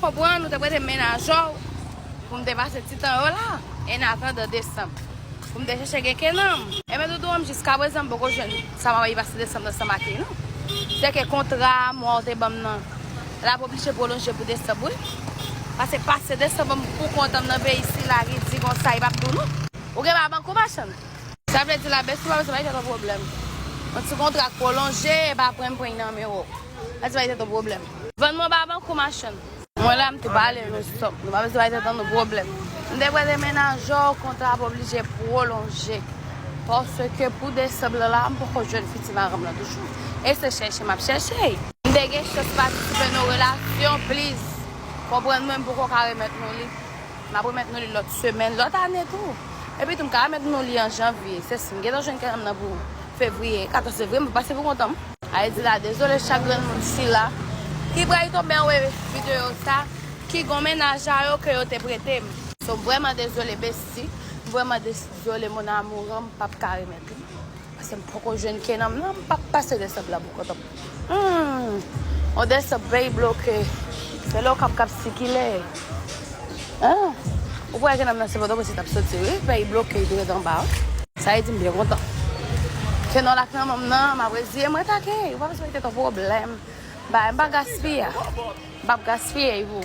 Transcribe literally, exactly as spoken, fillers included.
Konprann, ou te prete m mennaj ou pou m te pase ti tan yo la, en atandan desanm. Pou m te chèche gen kenanm. Ebyen, doudou an, jiska prezan, m poko jwenn sa m ap pase desanm nan ansanm ak li, non. Se ke kontra mwa ou te ban m nan, l ap oblije pwolonje pou desanm, wi. Paske pase desanm pou kont an m nan peyi sila, ki di konsa, li p ap dou, non. Ou gen ba bank ou machann. Sa vle di la, bèsi pa bezwen bay tèt ou pwoblèm. Yon ti kontra k pwolonje, e pa pran pran nan men w. Sa di bay tèt ou pwoblèm. Vann mwen ba bank ou machann. Mwen la, m tou pale, nou stop. Nou pa bezwen bay tèt nou pwoblèm. M te prete mennaj ou, kontra ap oblije pwolonje. Paske pou desanm lan la, m poko jwenn fiti madanm nan toujou. E se chèche m ap chèche. M te gen chans patisipe nan relasyon, please. Konprann mwen, m poko ka remèt nou li. M ap remèt nou li lòt semèn, lòt ane tou. Epi tou, m ka remèt nou li an janvye. Se si m gentan jwenn kenanm nan pou fevriye, katòz fevriye, m ap pase pou kontan m. Ayiti la, dezole chak grenn moun sila ki pral tonbe anwe videyo sa, ki gon mennaj a yo ke yo te prete m. So, m vrèman dezole, besti. M vrèman dezole, mon amour, m p ap ka remèt li. Paske m poko jwenn kenanm nan, m p ap pase desanm lan pou kontan m. Hmm. On desanm peyi bloke. Se lè w kap kap sikile. Ah. Ou kwè kenanm nan se Pòtoprens li t ap soti, wi. Peyi bloke, li tou ret anba, wi. Sa vle di m byen kontan. Kenanm la k nan men m nan, m ap reziye mwen take. Ou pa bezwen mete ton pwoblèm. Ba, m pa gaspiye. M p ap gaspiye pou.